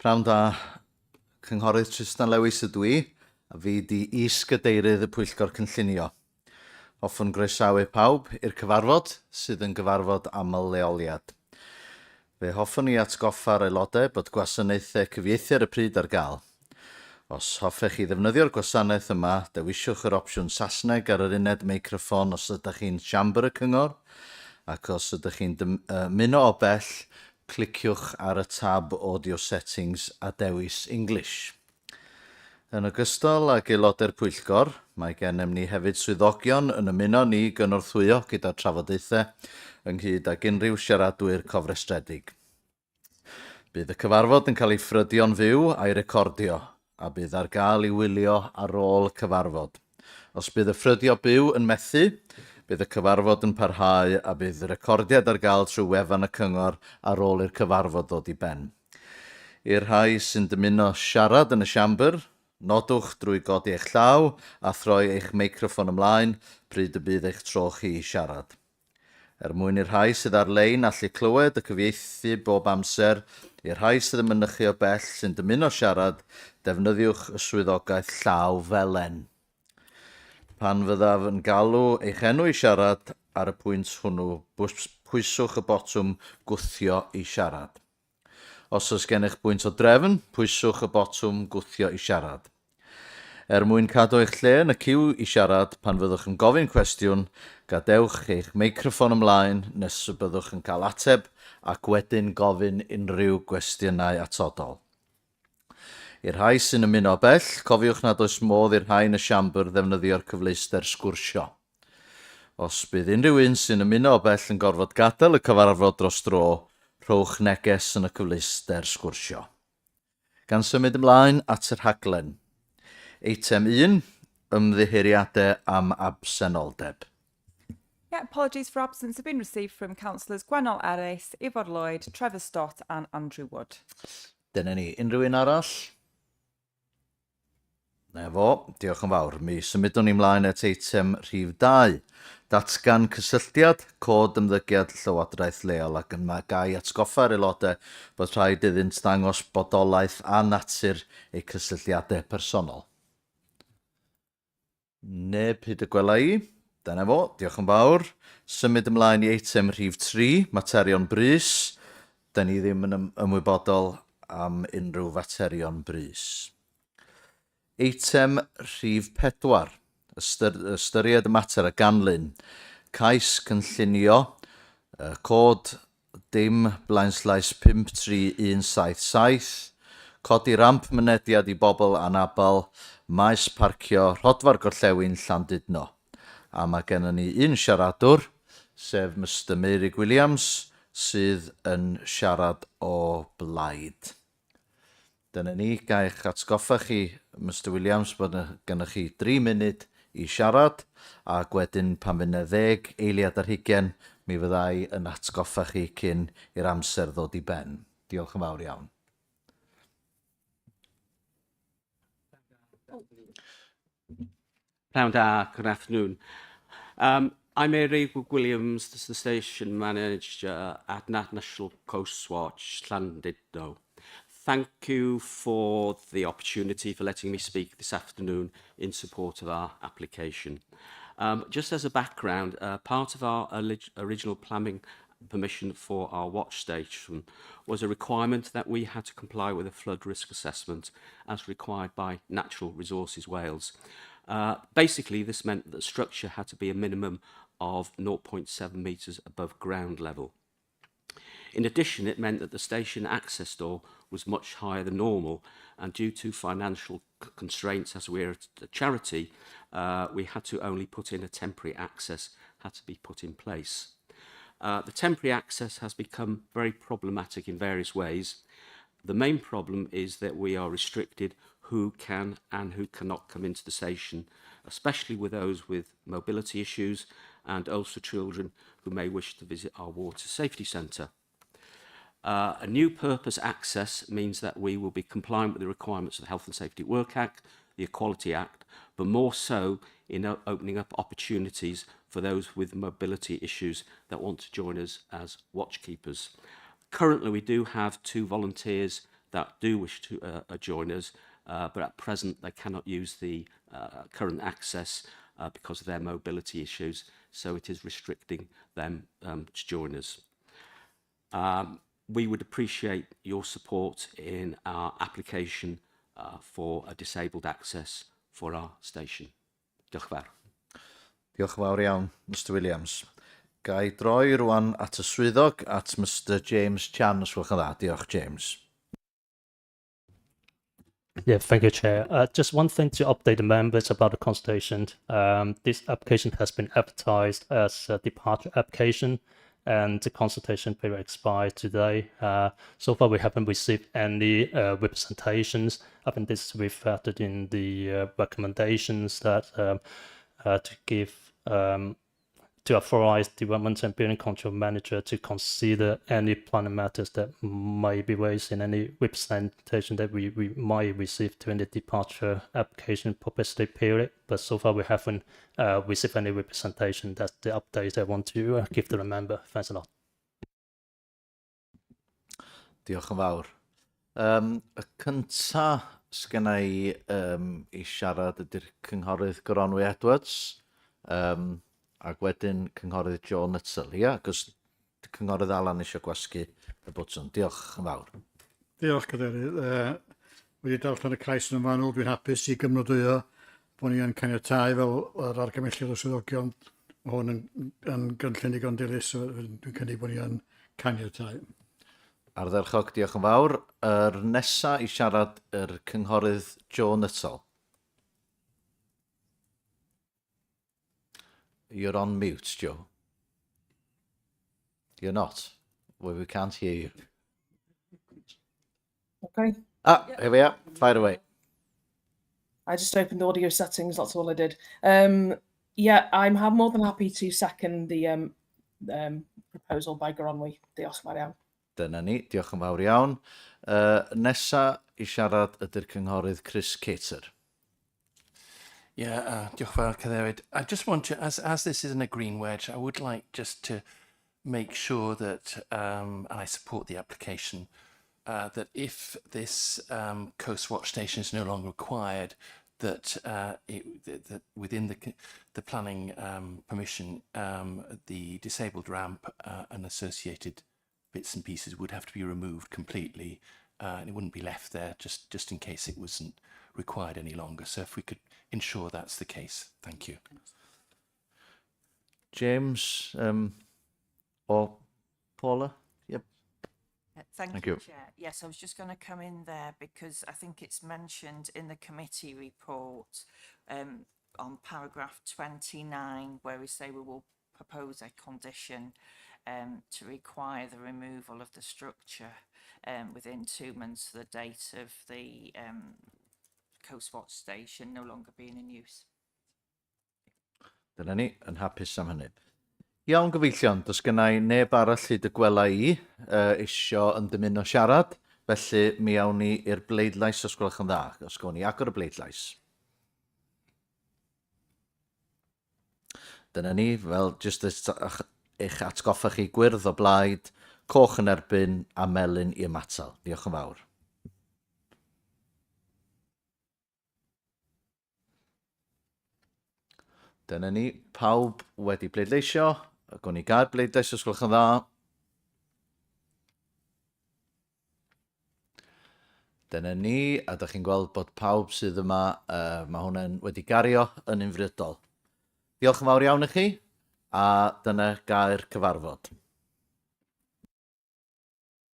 Pnawn da, Cynghorydd Trystan Lewis ydw i, a fi di is-gadeirydd y Pwyllgor Cynllunio. Hoffwn groesawu pawb i'r cyfarfod, sydd yn gyfarfod aml-leoliad. Fe hoffwn i atgoffa'r aelodau bod gwasanaethau cyfieithu ar y pryd ar gael. Os hoffech chi ddefnyddio'r gwasanaeth yma, dewisiwch yr opsiwn Saesneg ar yr uned meicroffon os ydych chi'n siambr y cyngor, ac os ydych chi'n ymuno o bell, cliciwch ar y tab Audio Settings a dewis English. Yn ogystal ag aelodau'r pwyllgor, mae gennym ni hefyd swyddogion yn ymuno â ni i gynorthwyo gyda'r trafodaethau, ynghyd ag unrhyw siaradwyr cofrestredig. Bydd y cyfarfod yn cael ei ffrydio'n fyw a'i recordio, a bydd ar gael i'w wylio ar ôl y cyfarfod. Os bydd y ffrydio byw yn methu, bydd y cyfarfod yn parhau a bydd recordiad ar gael trwy wefan y Cyngor ar ôl i'r cyfarfod ddod i ben. I'r rhai sy'n dymuno siarad yn y siambr, nodwch drwy godi eich llaw a throi eich meicroffon ymlaen pryd y bydd eich tro chi i siarad. Er mwyn i'r rhai sydd ar-lein allu clywed y cyfieithu bob amser, i'r rhai sydd yn mynychu o bell sy'n dymuno siarad, defnyddiwch y swyddogaeth llaw felen. Pan fyddaf yn galw eich enw i siarad, ar y pwynt hwnnw, pwyswch y botwm gwthio i siarad. Os oes gennych bwynt o drefn, pwyswch y botwm Gwthio i siarad. Er mwyn cadw eich lle yn y ciw i siarad pan fyddwch yn gofyn cwestiwn, gadewch eich meicroffon ymlaen nes y byddwch yn cael ateb ac wedyn gofyn unrhyw gwestiynau atodol. I'r rhai sy'n ymuno o bell, cofiwch nad oes modd i'r rhai yn y siambr ddefnyddio'r cyfleuster sgwrsio. Os bydd unrhyw un sy'n ymuno o bell yn gorfod gadael y cyfarfod dros dro, rhowch neges yn y cyfleuster sgwrsio. Gan symud ymlaen at y rhaglen. Eitem 1, Ymddiheuriadau am absenoldeb. Yeah, apologies for absence have been received from Councillors Gwennol Ellis, Ifor Lloyd, Trevor Stott and Andrew Wood. Dyna ni. Unrhyw un arall? Na fo, diolch yn fawr. Mi symudwn ni mlaen at eitem rhif 2. Datgan cysylltiad, cod ymddygiad llywodraeth leol ac yma gai atgoffa'r aelodau bod rhaid iddynt ddangos bodolaeth a natur eu cysylltiadau personol. Neb hyd y gwela i. Dyna fo, diolch yn fawr. Symud ymlaen i eitem rhif 3, materion brys. Da ni ddim yn ymwybodol am unrhyw faterion brys. Eitem rhif 4, ystyr, ystyried y mater a ganlyn. Cais cynllunio, cod Dim blaenslaes 53177, Codi ramp mynediad i bobl anabl, maes parcio, Rhodfa'r Gorllewin, Llandudno. A mae gennym ni un siaradwr, sef Mister Meurig Williams, sydd yn siarad o blaid. Dyna ni, ga i'ch atgoffa chi, Mister Williams, bod gennych chi dri munud i siarad, ac wedyn pan fydd 'na ddeg eiliad ar hugain, mi fydda i yn atgoffa chi cyn i'r amser ddod i ben. Diolch yn fawr iawn. Pnawn da, good afternoon. Um, I'm Mary Williams, the station manager at National Coastwatch Llandudno. Thank you for the opportunity for letting me speak this afternoon in support of our application. Um, just as a background, uh, part of our original planning permission for our watch station was a requirement that we had to comply with a flood risk assessment as required by Natural Resources Wales. Uh, basically, this meant that the structure had to be a minimum of 0.7 metres above ground level. In addition, it meant that the station access door was much higher than normal, and due to financial constraints as we're a charity, uh, we had to only put in a temporary access, had to be put in place. Uh, the temporary access has become very problematic in various ways. The main problem is that we are restricted who can and who cannot come into the station, especially with those with mobility issues and also children who may wish to visit our water safety centre. Uh, a new purpose access means that we will be compliant with the requirements of the Health and Safety at Work Act, the Equality Act, but more so in opening up opportunities for those with mobility issues that want to join us as watchkeepers. Currently, we do have two volunteers that do wish to uh, uh, join us, uh, but at present they cannot use the uh, current access uh, because of their mobility issues, so it is restricting them um, to join us. Um, we would appreciate your support in our application uh, for a disabled access for our station. Diolch yn fawr. Diolch yn fawr iawn, Mr Williams. Ga i droi rwan at y swyddog, at Mr James Chan, os gwelwch yn dda. Diolch, James. Yeah, thank you, Chair. Uh, just one thing to update the members about the consultation. Um, this application has been advertised as a departure application and the consultation period expired today. Uh, so far, we haven't received any uh, representations. I think this is reflected in the uh, recommendations that um, uh, to give um, to authorize development and building control manager to consider any planning matters that might be raised in any representation that we, we might receive during the departure application publicity period. But so far we haven't uh, received any representation. That's the update I want to uh, give to the member. Thanks a lot. Diolch yn fawr. Um, y cynta sgynna i um, i siarad ydy'r cynghorydd Goronwy Edwards. Um, ac wedyn cynghorydd Joe Nuttall. Ia, achos cynghorydd Alan eisiau gwasgu y botwm. Diolch yn fawr. Diolch, Cadeirydd. Uh, wedi darllen y cais yn fanwl, dwi'n hapus i gymrodwyo bod ni yn caniatáu fel yr argymelliad o swyddogion. Mae hwn yn, yn gynllun digon dilys, so dwi'n cynnig bod ni yn caniatáu. Ardderchog, diolch yn fawr. Yr nesa i siarad yr cynghorydd Joe Nuttall. You're on mute, Joe. You're not. Well, we can't hear you. Okay. Ah, here we are. Fire away. I just opened audio settings. That's all I did. Um, yeah, I'm more than happy to second the um, um, proposal by Goronwy. Diolch yn fawr iawn. Dyna ni, diolch yn fawr iawn. Uh, nesa i siarad ydy'r cynghorydd Chris Cater. Yeah, uh, diolch yn fawr, Cadeirydd. I just want to, as, as this isn't a green wedge, I would like just to make sure that, um, and I support the application, uh, that if this um, Coast Watch station is no longer required, that, uh, it, that, that within the, the planning um, permission, um, the disabled ramp uh, and associated bits and pieces would have to be removed completely uh, and it wouldn't be left there just, just in case it wasn't required any longer. So if we could ensure that's the case. Thank you. James um, or Paula? Yep. Uh, thank, Thank you, you. Chair. Yes, I was just going to come in there because I think it's mentioned in the committee report um, on paragraph 29 where we say we will propose a condition um, to require the removal of the structure um, within two months of the date of the um, Coast Watch station no longer being in use. Dyna ni, yn hapus am hynny. Iawn gyfeillion, does gynna i neb arall hyd y gwela i uh, isio yn dymuno siarad, felly mi awn ni i'r bleidlais os gwelwch yn dda. Os gawn ni agor y bleidlais. Dyna ni, fel jyst eich atgoffa chi gwyrdd o blaid, coch yn erbyn a melyn i ymatal. Diolch yn fawr. Dyna ni, pawb wedi bleidleisio. Gwn i gael bleidlais os gwelwch yn dda. Dyna ni, a da chi'n gweld bod pawb sydd yma, uh, mae hwnna'n wedi gario yn unfrydol. Diolch yn fawr iawn i chi, a dyna gair cyfarfod.